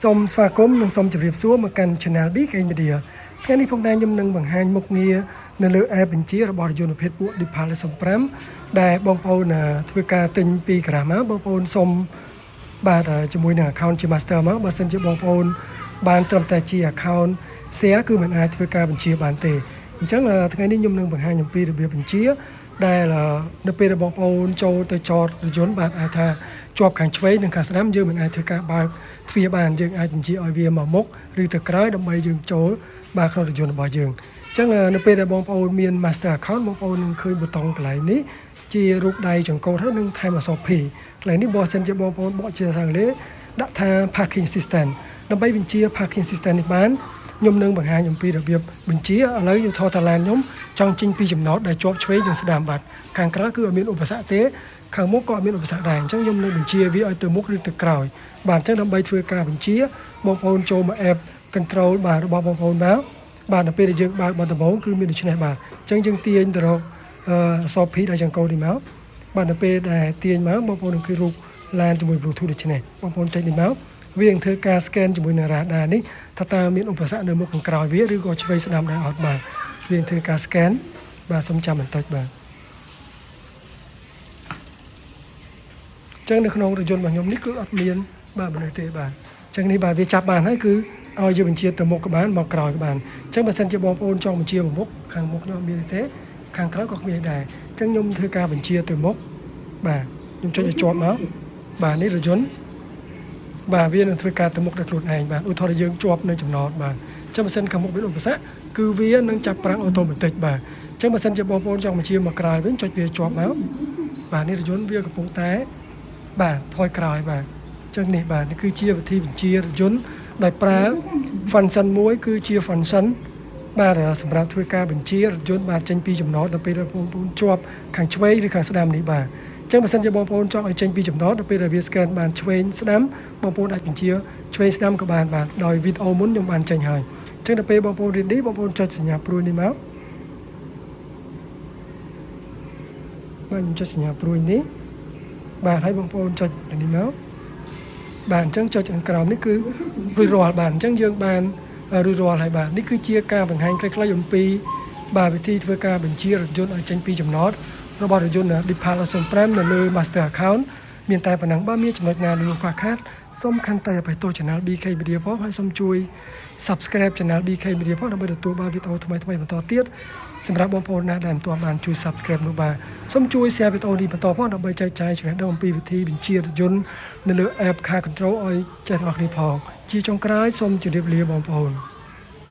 សូមស្វាគមន៍និងសូមជម្រាបសួរមកកាន់ Channel BK Media ថ្ងៃនេះផងដែរខ្ញុំនឹងបង្ហាញមុខងារនៅលើ app បញ្ជារបស់រថយន្តប្រភេទពួក Deepal 05ដែលបងប្អូនធ្វើការទិញពីការ៉ាមកបងប្អូនសូមបាទជាមួយនឹង account ជា master មកបើសិនជាបងប្អូនបានត្រឹមតែជា account share គឺមិនអាចធ្វើការបញ្ជាបានទេអញ្ចឹងថ្ងៃនេះខ្ញុំនឹងបង្ហាញអំពីរបៀបបញ្ជាដែលនៅពេលដែលបងប្អូនចូលទៅចតរថយន្តបាទអាចថាជាប់ខាងឆ្វេងនិងខាងស្ដាំយើងមិនអាចធ្វើការបើកទ្វារបានយើងអាចបញ្ជាឲ្យវាមកមុខឬទៅក្រោយដើម្បីយើងចូលបាទក្នុងរថយន្តរបស់យើងអញ្ចឹងនៅពេលដែលបងប្អូនមាន master account បងប្អូននឹងឃើញប៊ូតុងកន្លែងនេះជារូបដៃចង្កូតហើយនឹងថែមអក្សរ P កន្លែងនេះបើសិនជាបងប្អូនបកជាភាសាអង់គ្លេសដាក់ថា parking assistant ដើម្បីបញ្ជា parking assistant នេះបានខ្ញុំនឹងបង្ហាញអំពីរបៀបបញ្ជាឥឡូវយើងថតតាឡានខ្ញុំចង់ចេញពីចំណតដែលជាប់ឆ្វេងនិងស្ដាំបាទខាងក្រៅគឺអត់មានឧបសគ្គទេខាងមុខក៏អត់មានឧបសគ្គដែរអញ្ចឹងខ្ញុំនឹងបញ្ជាវាឲ្យទៅមុខឬទៅក្រោយបាទអញ្ចឹងដើម្បីធ្វើការបញ្ជាបងប្អូនចូលមក app control បាទរបស់បងប្អូនមកបាទនៅពេលដែលយើងបើកបន្ដំបូងគឺមានដូច្នេះបាទអញ្ចឹងយើងទាញទៅរកអក្សរ P ដែលចង្កូតនេះមកបាទនៅពេលដែលទាញមកបងប្អូននឹងឃើញរូបឡានជាមួយ Bluetooth ដូច្នេះបងប្អូនចុចនេះមកវានឹងធ្វើការ scan ជាមួយនឹង radar នេះថាតើមានឧបសគ្គនៅមុខខាងក្រោយវាឬក៏ឆ្វេងស្ដាំដែរអត់បាទវានឹងធ្វើការ scan បាទសូមចាំបន្តិចបាទអញ្ចឹងនៅក្នុងរថយន្តរបស់ខ្ញុំនេះគឺអត់មានបាទមនុស្សទេបាទអញ្ចឹងនេះបាទវាចាប់បានហើយគឺឲ្យយើងបញ្ជាទៅមុខក៏បានមកក្រោយក៏បានអញ្ចឹងបើសិនជាបងប្អូនចង់បញ្ជាមកមុខខាងមុខខ្ញុំអត់មានទេខាងក្រោយក៏គ្មានដែរអញ្ចឹងខ្ញុំធ្វើការបញ្ជាទៅមុខបាទខ្ញុំចុចឲ្យជាប់មកបាទនេះរថយន្តបាទវានឹងធ្វើការទៅមុខដោយខ្លួនឯងបាទឧទាហរណ៍យើងជាប់នៅចំណតបាទអញ្ចឹងបើសិនខាងមុខមានឧបសគ្គគឺវានឹងចាប់ហ្វ្រាំង automatic បាទអញ្ចឹងបើសិនជាបងប្អូនចង់បញ្ជាមកក្រោយវិញចុចវាជាប់មកបាទនេះរថយន្តវាកំពុងតែបាទថយក្រោយបាទអញ្ចឹងនេះបាទនេះគឺជាវិធីបញ្ជារថយន្តដោយប្រើ function មួយគឺជា function បាទសម្រាប់ធ្វើការបញ្ជារថយន្តបាទចេញពីចំណតដល់ពេលដែលបងប្អូនជាប់ខាងឆ្វេងឬខាងស្ដាំនេះបាទអញ្ចឹងបើសិនជាបងប្អូនចង់ឲ្យចេញពីចំណតដល់ពេលដែលវា scan បានឆ្វេងស្ដាំបងប្អូនអាចបញ្ជាឆ្វេងស្ដាំក៏បានបាទដោយវីដេអូមុនខ្ញុំបានចេញហើយអញ្ចឹងដល់ពេលបងប្អូន ready បងប្អូនចុចសញ្ញាព្រួយនេះមកបាទខ្ញុំចុចសញ្ញាព្រួយនេះបាទហើយបងប្អូនចុចនេះមកបាទអញ្ចឹងចុចខាងក្រោមនេះគឺរួចរាល់បាទអញ្ចឹងយើងបានរួចរាល់ហើយបាទនេះគឺជាការបង្ហាញខ្លីៗអំពីបាទវិធីធ្វើការបញ្ជារថយន្តឲ្យចេញពីចំណតរបស់រថយន្ត Deepal 05នៅលើ Master Account មានតែប៉ុណ្ណឹងបើមានចំណុចណាលួសខ្វះខាតសូមខន្តីអភ័យទោស Channel BK Media ផងហើយសូមជួយ Subscribe Channel BK Media ផងដើម្បីទទួលបានវីដេអូថ្មីៗបន្តទៀតសម្រាប់បងប្អូនណាដែលមិនទាន់បានជួយ Subscribe នោះបាទសូមជួយ Share វីដេអូនេះបន្តផងដើម្បីចែកចាយចំណេះដឹងអំពីវិធីបញ្ជារថយន្តនៅលើ App Car Control ឲ្យចេះទាំងអស់គ្នាផងជាចុងក្រោយសូមជម្រាបលាបងប្អូន។